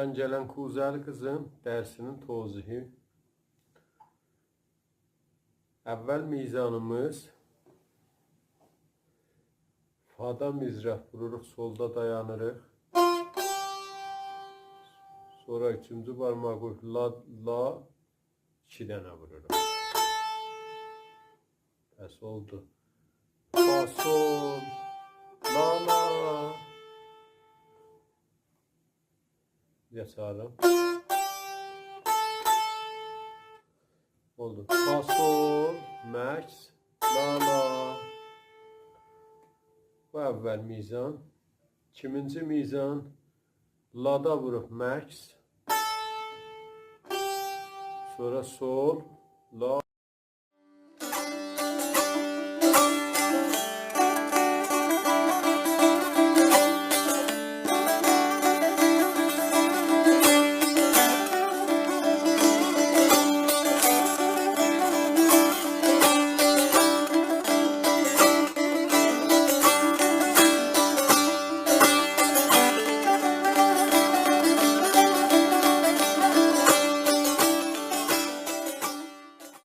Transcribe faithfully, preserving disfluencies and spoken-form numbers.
گلن کوزه‌لی قیزین درسینین توضیحی. اول میزانیمیز فادا مضراب ووروروق، سولدا دایانیریق. سونرا اوچونجو بارماغی قویوب لا، لا، ایکی دنه ووروروق. پس اولدو. فا، سول، لا، لا. یاچاریم. اولدو. فا، سول، مکث، لا، لا. بو اول میزان. ایکینجی میزان. لادا ووروب مکث. سونرا سول، لا،